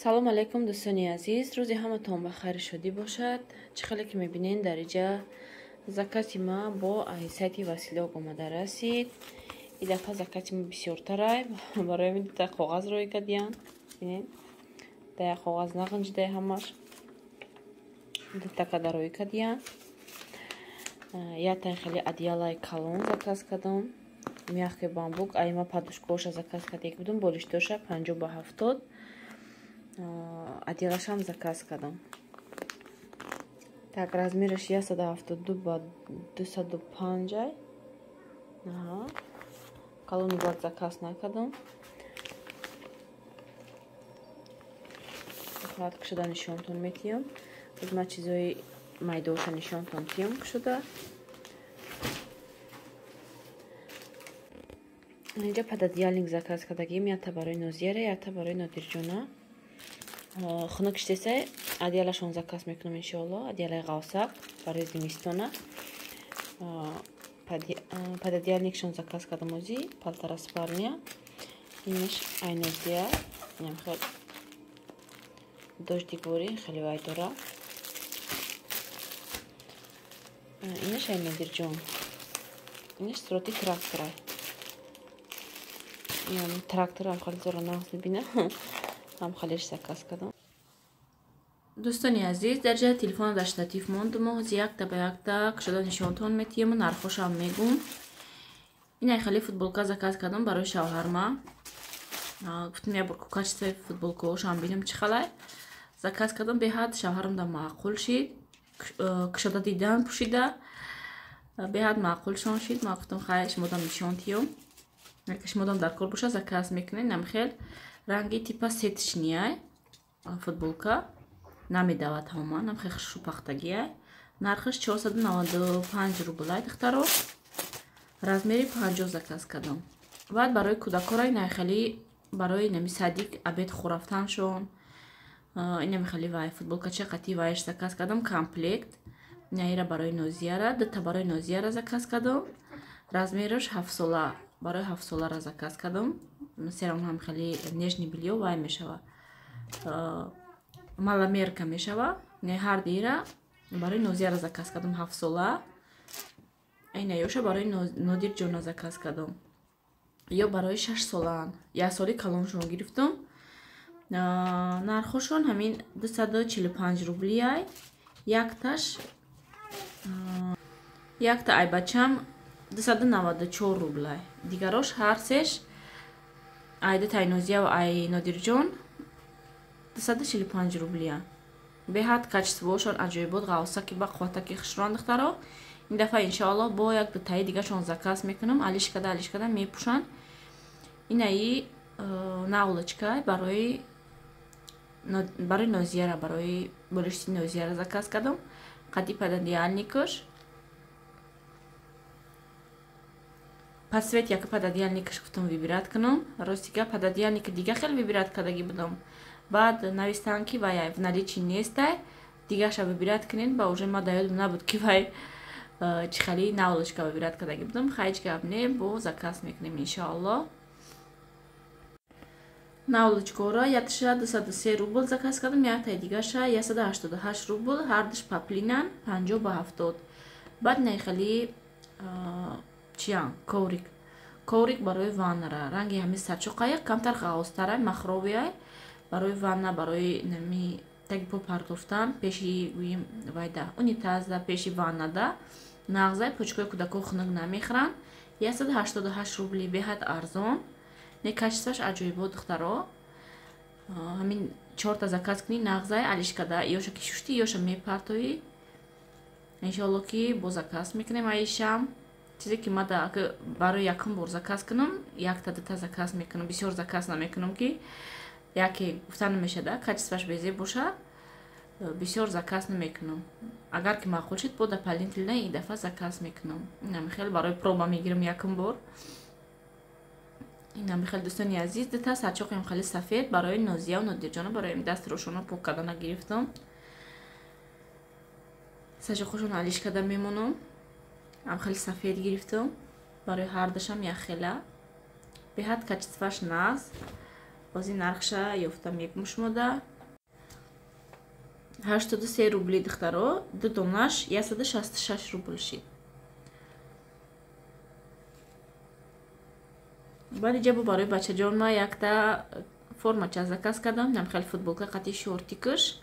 Салом алейкум, дӯстони азиз. Рӯзи ҳаматон ба хайру шодӣ бошад. Чӣ хеле ки мебинед, дар иҷа закази ма бо сайти Василёк омада расид. И дафъа закази ма бисёртарай. Барои ҳамин дута коғаз рӯй кардиян. Бинед, да як коғаз нағанҷидай ҳамаш. Дута када рӯй кардиян. Яктай хеле одеялаи калон заказ кардам. Мягкий бамбук, айма подушкаоша заказ кардагӣ будам, болиштоша 50 ба 70. Одеялашам заказ кардам. Так, размераш 172 ба 205. Калони бад заказ накардам. Фақат кушода нишонтон метиҳам. Боз ман чизои майдоша нишонтон тиҳам кушода. Инҷа пододеяльник заказ кардагим, якта барои Нозияра, якта барои Нодирҷона. Хунук шидеса, одеялашон заказ мекунам, иншоалло. Одеялаи ғавсак барои зимистона. Пододеяльникшон заказ кардам ози, полтора спальня. Инаш айнозия, инам хел дождикворӣ хеле вай дора. Инаш ай Нодирҷон. Инаш суроти тракторай. Инам тракторам хеле зора нағз мебина. Ҳам халеш заказ кардам. Дӯстони азиз, дар ҷои телефона дар штатив мондум. Ҳози якта ба якта кушода нишонтон метиҳам, нархошам мегум. Инай хеле футболка заказ кардам барои шавҳарма. Гуфтам, як бор качествои футболкаошам бинам чӣ халай. Заказ кардам, беҳад шавҳарам да маъқул шид. Кушода дидан, пӯшида беҳад маъқулшон шид. Ман гуфтам, хай, шумодам нишон тиём. Агар шумодам дар кор боша, заказ мекунед. Намхел ранги типа сеточныйай футболка, намедавад тамоман, намхел хушрӯ пахтагиай. Нархаш 495 рублай, духтаро. Размери 50 заказ кардам. Баъд барои кӯдакора инай барои нами садик обед хӯрафтаншон инами хеле вай футболкача қати вайш заказ кардам, комплект. Инаира барои Нозияра, дута барои Нозияра заказ кардам. Размераш 7 сола, барои 7 солара заказ кардам. Серам ҳам хеле нижний бельё вай мешава, маломерка мешава. Ҳар дира барои Нозияра заказ кардам, 7 сола. Ина ёша барои Нодирҷона заказ кардам, ё барои 6 солаан, як соли калоншон гирифтам. Нархошон ҳамин 245 рублиай якташ. Якта айбачам 294 рублай. Дигарош ҳар сеш, айда Тайнозия ва ай Нодирҷон, 245 рублия. Беҳад качествоошон аҷоибот, ғавсаки ба қувватаки хушрон, духтаро. Ин дафъа, иншоалло, бо як дутаи дигашон заказ мекунам, алишкада алишкада мепӯшанд. Инаи наволочка барои Нозияра, барои болишти Нозияра заказ кардам, қади пододеяльникаш. По цвет яка пододеяльникаш гуфтам выбирать кунам. Ростига, пододеяльника дига хел выбирать кардагӣ будам, баъд навистанд, ки вай в наличии нестай, дигаша выбирать кунед. Ба уже ма даёдам набуд, ки вай чӣ хели наволочка выбирать кардагӣ будам. Хайч гап не, бо заказ мекунем, иншоалло. Наволочкаро якташа 203 рубл заказ кардам, яктаи дигаша 188 рубл. Ҳардуш поплинан, 50 ба 70. Баъд нехели чиян коврик, коврик барои ваннара, ранги ҳами сачоқая, камтар ғавзтарай, махровиай, барои ванна, барои нами таги по партофтан пеши, гӯем, вайда, унитазда, пеши ваннада нағзай, почкои кӯдако хунук намехӯранд. 188 рубли, беҳад арзон, не качестваш аҷоибот, духтаро. Ҳамин чорта заказ кунӣ, нағзай, алишкада ёша ки шуштӣ, ёша мепартоӣ. Иншоалло, ки бо заказ мекунем аишам. Чизе ки мада барои якум бор заказ кунам, якта дута заказ мекунам, бисёр заказ намекунам, ки яке гуфта намешада, качестваш безеб боша, бисёр заказ намекунам. Агар ки маъқул шуд, бо дополнительно ин дафъа заказ мекунам. Инам хел барои проба мегирам якум бор. Инам хел, дӯстони азиз, дута сарчоқим хеле сафед барои Нозия ва Нодирҷона, барои дастрӯшона пок кардана гирифтам. Сарчоқошон алиш карда мемонам. Ам хеле сафед гирифтам барои ҳардашам, як хела, беҳад качестваш нағз. Ози нархша ёфта мегум шумода. 83 рубли духтаро, ду донаш 166 рубл шид. Баъд иҷа бо барои бачаҷон ма якта формача заказ кардам, нам хеле футболка қати шортикаш.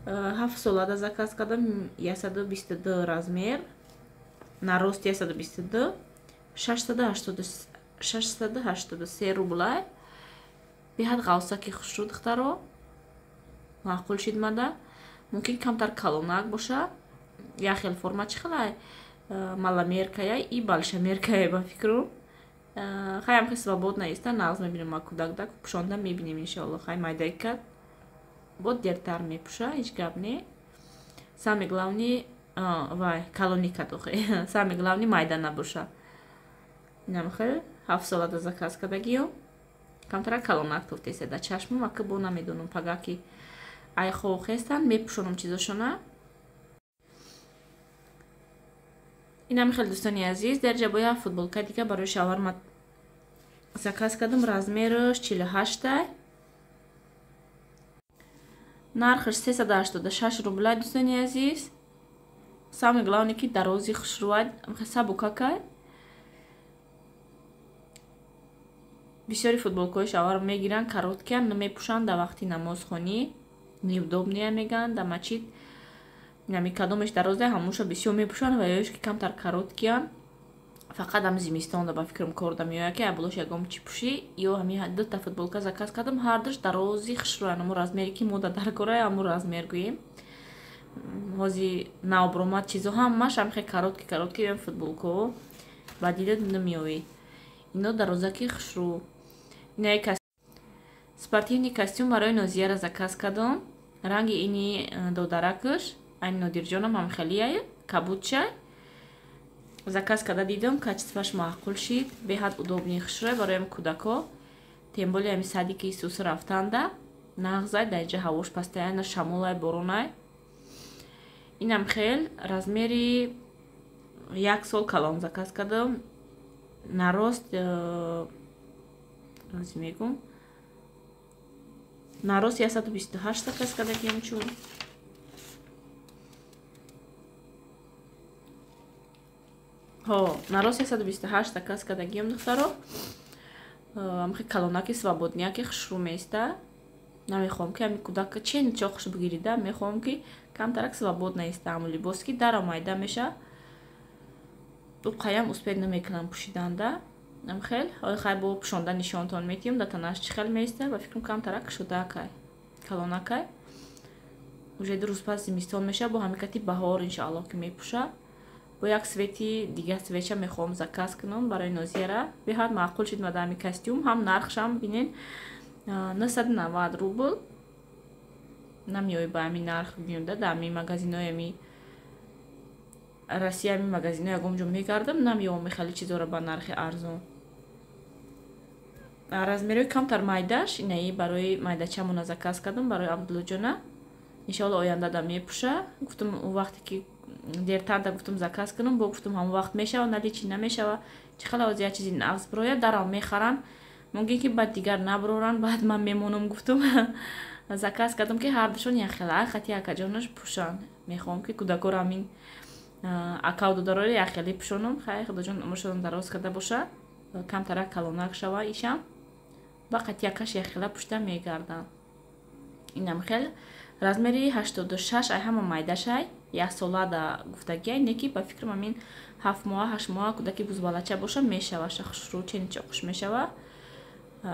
7 солада заказ кардам, 122 размер, на рост 122, 683 рублай. Беҳад ғавсаки хушрӯ духтаро, маъқул шид мада. Мумкин камтар калонак боша. Як хел форма чӣ хелай маломеркая и большемеркая ба фикрум. Хаям хел свободна иста, нағз мебинам ма кӯдакда пӯшонда мебинем иншоалло. Хай майдаи кард бо дертар мепӯша, ҳеҷ гап не. Самое главное вай калони кард охе. Самое главное майда набоша. Инам хел 7 солада заказ кардагиё. Камтара калонак туфтеса да чашмам, ака бо намедонам пага ки ай хов хестан мепӯшонам чизошона. Инам хел дӯстони азиз, дар ҷа боя футболка дига барои шаварма заказ кардам, размераш 48. Нархаш 386 рубла дӯстони азиз. Самое главное ки дарози хушрӯад, сабукакай. Бисёри футболкаҳои шавар мегиранд, короткиян, намепӯшанд дар вақти намозхонӣ, неудобния мегӯянд дар мачид. Нами кадомеш дарозе ҳамуша бисёр мепӯшанд ва ёш ки камтар короткиян. Фақат ҳам зимистонда ба фикрам корда меояд ки аболош ягон чӣ пӯшӣ. Ё ҳами дута футболка заказ кардам, ҳардуш дарози хушрӯян, ҳамун размере ки мода дар кора, ҳамун размер гӯем. Ҳози навбромад чизо ҳамаш ҳамхе коротки коротки футболкаҳо ба дидат намеоӣ. Ино дарозаки хушрӯ. Инаи спортивный костюм барои Нозияра заказ кардам. Ранги ини додаракаш, ани Нодирҷонам ҳам хелияй, кабудчай. Заказ карда дидам, качестваш маъқул шид, беҳад удобный хушрӯй барои кӯдако. Тем более ҳами садики Иисус рафтанда, нағзай, дар инҷа ҳавош пастаяна шамолай, боронай. Инам хел размери 1 сол калон заказ кардам. На рост мегум. На рост 128 заказ кардагиам чун. Ҳо, на рост 128 заказ кардагиам духтаро. Амхи калонаки свободняки хушрӯ меиста. Намехоҳам ки ҳами кӯдака чен чоқш бигирида, мехоҳам ки камтарак свободна иста ҳамун либос ки дарам майда меша. Уқаям успед намекунам пӯшиданда. Амхел, ой хай бо пӯшонда нишонтон метиҳам, да танаш чӣ хел меиста, ба фикрам камтарак шудакай, калонакай. Уже ду рӯз пас зимистон меша, бо ҳами кати баҳор иншоаллоҳ ки мепӯша. Бо як свети дига свеча мехоҳам заказ кунам барои Нозияра. Беҳад маъқул шид мада ҳами костюм, ҳам нархшам бинен 990 рубл. Намеои ба ҳами нарх бинда дар ҳами магазинҳои ҳами Россия, ҳами магазинҳои ягон ҷо мегардам, намеёвам хеле чизоро ба нархи арзон. Размерҳои камтар майдаш, инаи барои майдачамона заказ кардам барои Абдуллоҷона. Иншоалло оянда да мепӯша. Гуфтам он вақте ки дертар да гуфтам заказ кунам, бо гуфтам ҳамон вақт мешава, наличи намешава. Чӣ хела оз як чизи нағз бирояд, дарав мехаранд. Мумкин ки баъд дигар наброранд, баъд ман мемонам гуфтам. Заказ кардам ки ҳардушон як хела хати акаҷонаш пӯшанд. Мехоҳам ки кӯдакоро ҳамин акав додароро як хеле пӯшонам. Хай худоҷон умршон дароз карда боша, камтарак калонак шава ишам. Ба қати якаш як хела пӯшта мегарданд. Инам хел размери 86 ай ҳама майдашай, як сола да гуфтагиай, не ки ба фикрам ҳамин 7 моҳа, 8 моҳа кӯдаки бузбалача боша мешава, хушрӯ ченча хуш мешава.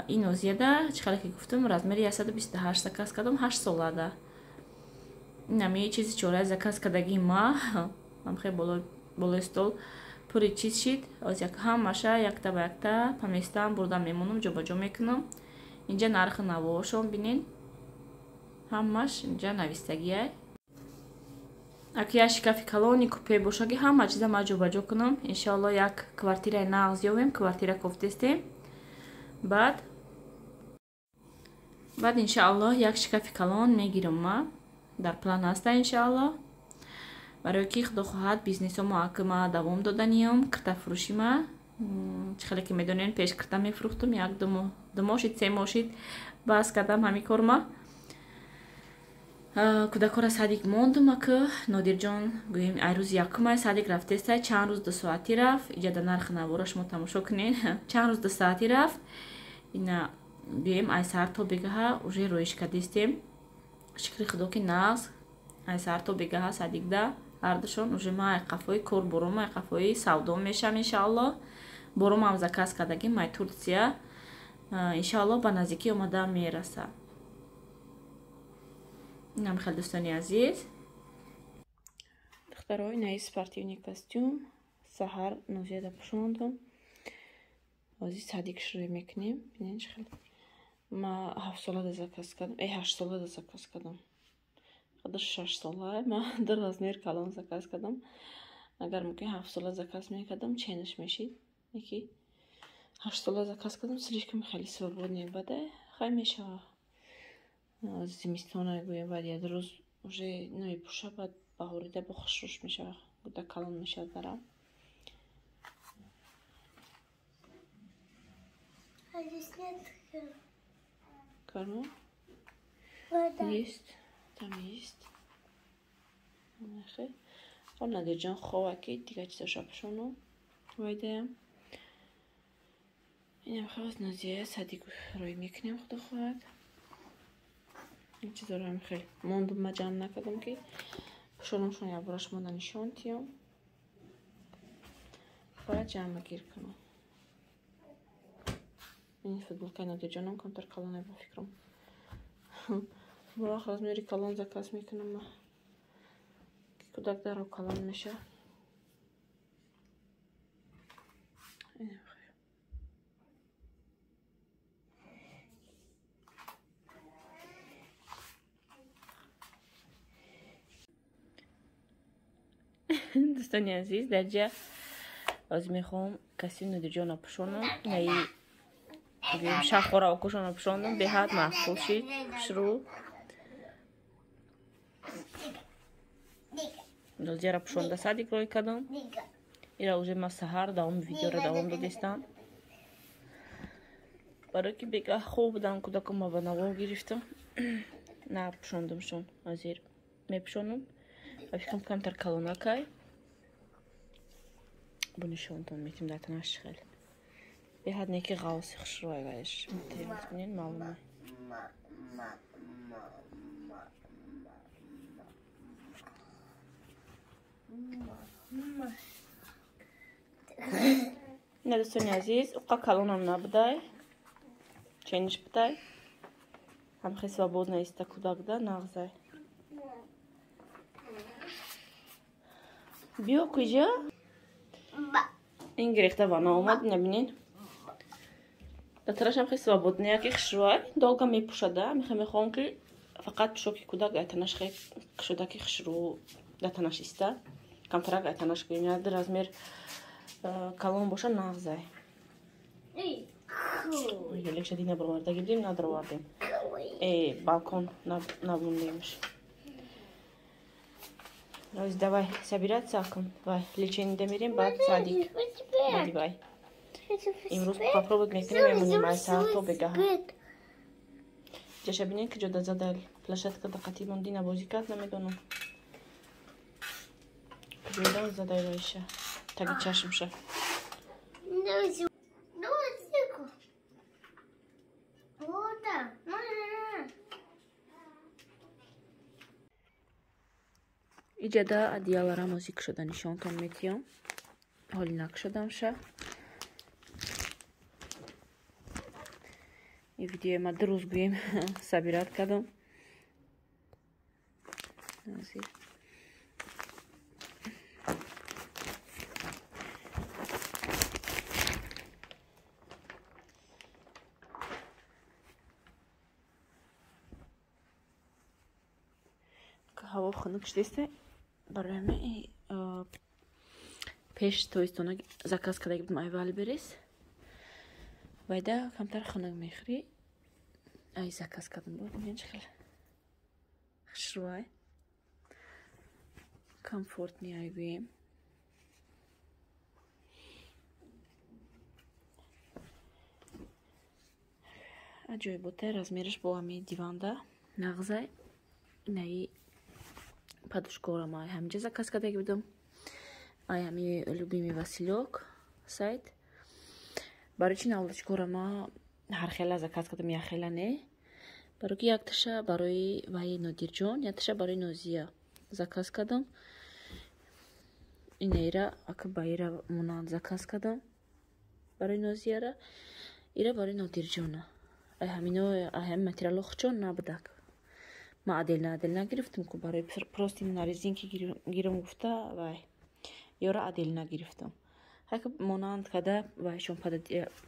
Ин Нозияда чӣ хеле ки гуфтам размери 128 заказ кардам, 8 солада. Инами чизи чорая заказ кардагии ма, ҳамхе болои стол пури чиз шид. Оз як ҳамаша якта ба якта паместам бурда мемонам, ҷобаҷо мекунам. Инҷа нархи навоошон бинен, ҳамаш инҷа навистагиай. Аки як шкафи калони купе боша ки ҳама чиза ма ҷобаҷо кунам. Иншоалло як квартираи нағз ёбем, квартира кофтестем. Баъд иншоаллоҳ як шкафи калон мегирам ма. Дар план ҳаста иншоаллоҳ. Барои ки худо хоҳад бизнесомо аки ма давом доданиём, киртафурӯши ма. Чӣ хеле ки медонен, пеш кирта мефурӯхтум, як ду моҳ, ду моҳ шид, се моҳ шид, бас кардам ҳамин корма. Кӯдакҳоро садик мондум, ака Нодирҷон гӯем ай рӯзи якумай садик рафтестай, чанд рӯз ду соатӣ рафт. Иҷа да нархи навора шумо тамошо кунед. Чанд рӯз ду соатӣ рафт. Ина гӯем ай саҳар то бегаҳа уже роиш кардистем. Шукри худо ки нағз ай саҳар то бегаҳа садикда ҳардушон уже ма ай қафои кор бором, ай қафои савдо мешам иншааллоҳ. Боромам заказ кардагим май Турция. Иншааллоҳ ба наздикӣ омада мераса. Инам хеле дӯстони азиз. Духтаро, инаи спортивный костюм саҳар нозияда пӯшондум. Ҳозир садик шурӯъ мекунем. Бинед чӣ хеле. Ма 7 солада заказ кардам. 8 солада заказ кардам. Қадр 6 сола, ма ду размер калон заказ кардам. Агар мумкин 7 сола заказ мекардам, ченаш мешид. Яки 8 сола заказ кардам, слишком хеле свободный бада. Хай мешава. Зимистона гӯем, баъд як рӯз уже намепӯша, баъд баҳорида бо хушрӯш мешава, гуда калон мешавад барам. А здесь нет корма? Вода. Есть, там есть. Хоб Надирҷон хова ки дигар чизоша пӯшонум. Вайдаям. Инам хаваз Нозия садик рӯй мекунем, худо хоҳад. Ин чизоро ҳам хеле мондум, ма ҷамъ накардам ки пӯшонумшон якбора шумо нишон тиём. Бояд ҷамъ гир кунам. Ин футболкаи Нодирҷонам камтар калоне ба фикрам. Бовақ размери калон заказ мекунам ма. Ки кӯдак даро калон мешавад. Дӯстони азиз, дар ҷа ҳозир мехоҳам костюми Нодирҷонро пӯшонам. Наи гӯем шахора окушонро пӯшондам, беҳад маъқул шид, хушрӯ. Нозияро пӯшонда садик рой кардам. Ира уже ма саҳар давоми видеоро давом додистам. Барои ки бегаҳ хоб будам, кӯдакам ма ба навор гирифтам. На пӯшондамшон, ҳозир мепӯшонам. Ба фикрам камтар калонакай. Бо нишонтон метим дар танаш хеле. Беҳад неки ғавси хушрӯ гаиш. Бинед маълума. Ина дӯстони азиз, уқа калонам набудай. Чениш будай. Ҳам хеле свободна иста кӯдакда нағзай. Биё куҷа? Ин гирехта вана омад, набинед. Датарашам хеле свободная, ки хушрӯай. Долго мепӯшада. Мехоҳам ки фақат пӯшоки кӯдак айтанаш хеле кушода ки хушрӯ датанаш иста. Камтарак айтанаш гӯем, як размер калон боша нағзай. Лекша дина бароварда гирдем, надаровардем. Балкон набундемш. Роз, давай собираться, вай, лечение домерим, баъд садик. Баъди вай. Имрӯз попробовать мекунем, мемонем ай саҳар то бегаҳа. Ҷаша бинед ки ҷода зада площадка дақати мондина бозӣ кард, намедонам. Куҷода задай вайша, таги чашмша. Иҷада одеялара мозӣ кушода нишонтон метиём. Ҳоли накушодамша. Ин видеои ма ду рӯз гӯем сабират кардам. Ҳаво хунук шудеста. Барои ҳамин пеш тобистона заказ карда будам ай Валберис. Вайда камтар хунук мехӯрӣ. Ай заказ кардам, бибинед чӣ хеле хушрӯай. Комфортный ай гӯем. Аҷоиботай размераш бо ҳами диванда нағзай. Инаи подушкора ма ҳаминҷа заказ кардаги будам. Ай ҳами Любимый Василёк сайт. Барои чи наволочкора ма ҳархела заказ кардам, яхела не. Барои ки якташа барои ваи Нодирҷон, якташа барои Нозия заказ кардам. Инаира ака ба ира монанд заказ кардам барои Нозияра, ира барои Нодирҷона. Ай ҳамино ай ҳами материало хучон набудак. Ма отдельно отдельно гирифтам ку барои просто на резинки гирам гуфта вай. Ёра отдельно гирифтам. Ҳака монанд када вайшон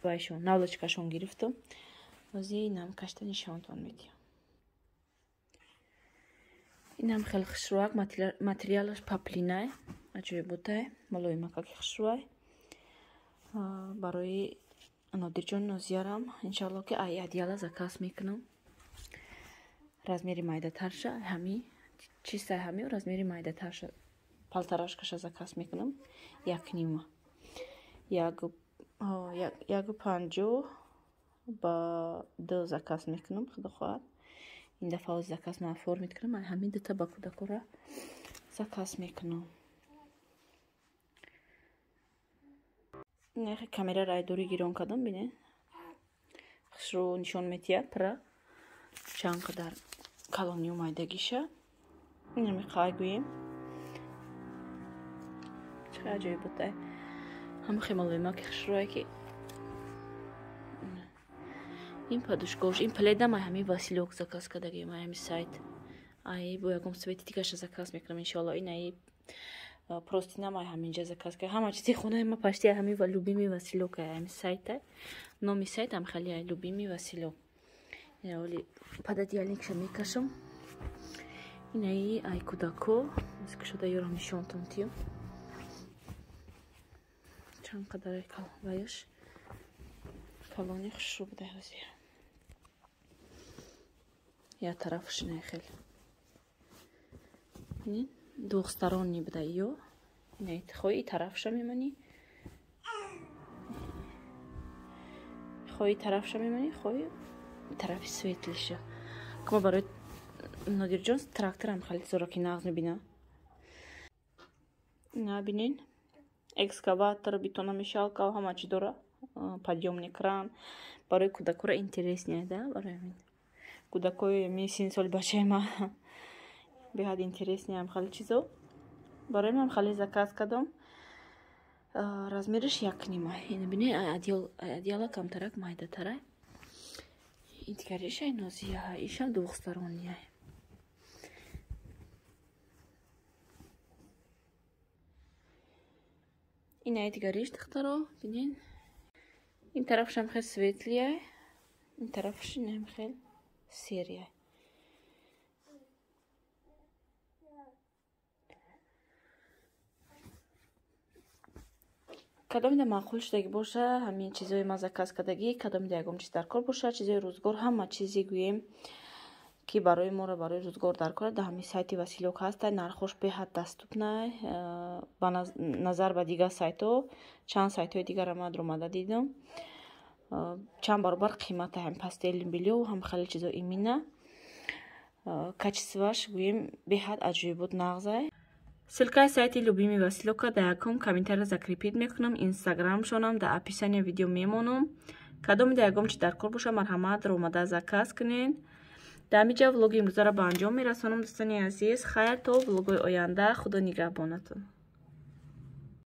вайшон наволочкашон гирифтам. Ози инам кашта нишонтон медиҳам. Инам хеле хушрӯак, материалаш паплинай, аҷоиботай, малоимакаки хушрӯай. Барои Нодирҷон Нозиярам иншалло ки ай одеяла заказ мекунам. Размери майдатарша, ҳами чистай ҳами размери майдатарша палтарашкаша заказ мекунам. Як нима. 1.50 ба 2 заказ мекунам, худо хоҳад. Ин дафъа ози заказ ман оформить кунам, ай ҳамин дута ба кӯдакора заказ мекунам. Нехе камера райдори гирон кардам, бинед. Хушрӯ нишон метиҳад пра чанд қадар калонию майдагиша. Инами қай гӯем. Чӣ аҷоиботай. Ҳама хемалоимаки хушрӯе ки ин подушкош, ин пледам ай ҳамин Василёк заказ кардагием, ай ҳамин сайт. Ай бо ягон цвети дигаша заказ мекунам иншоалло. Ин ай простинам ай ҳаминҷа заказ кардам. Ҳама чизи хонаи ма пашти ай ҳамин Любимый Василёк ай ҳамин сайт ай. Номи сайт ҳам хеле ай Любимый Василёк. Ин оли пододеяльникша мекашам. Ин ай кӯдако, кушода ёрам нишонтон тиём. Чанд қадар ай ваяш калони хушрӯ буда ҳозир. Я тарафш инай хел. Бинед, двухсторонний буда ё. Инай хоҳи тарафша мемонӣ, хоҳи тарафша мемонӣ, хоҳи тарафи светлиша. Ма барои Нодирҷон тракторам хеле зораки нағз мебинам. На бинед, экскаватор, бетономешалка, ҳама чӣ дора. Подъёмный кран. Барои кӯдакора интереснее, да, барои ҳамин. Кӯдакои ми синни соли бачаи ма беҳад интереснее ҳам хеле чизо. Барои ман хеле заказ кардам. Размераш як нима. Ина бинед, одеяла камтарак майдатарай. Ин дигариш ай Нозия, ишам двухсторонняя. Ин ай дигариш духтаро, бинед. Ин тарафшам хел светлияй, ин тарафш инам хел серияй. Кадомида маъқул шудагӣ боша, ҳамин чизҳои ма заказ кардагӣ, кадомида ягон чиз дар кор боша, чизҳои рӯзгор, ҳама чизе гӯем ки барои моро барои рӯзгор дар кор, дар ҳамин сайти Василёк ҳаста, нархош беҳад доступнай, ба назар ба дигар сайтҳо, чанд сайтҳои дигара ман омада дидам. Чанд баробар қимата ҳам постельный бельё, ҳам хеле чизо имина. Качествоаш гӯем беҳад аҷоибот нағзай. Ссылкаи сайти Любимый Василёка дар якум комментария закрепить мекунам, инстаграмшонам дар описание видео мемонам. Кадомида ягон чи дар кор боша, марҳамат ромада заказ кунед. Дар ҳамин ҷо влоги имрӯзаро ба анҷом мерасонам, дӯстони азиз. Хайр то влогҳои оянда. Худо нигаҳбонатон.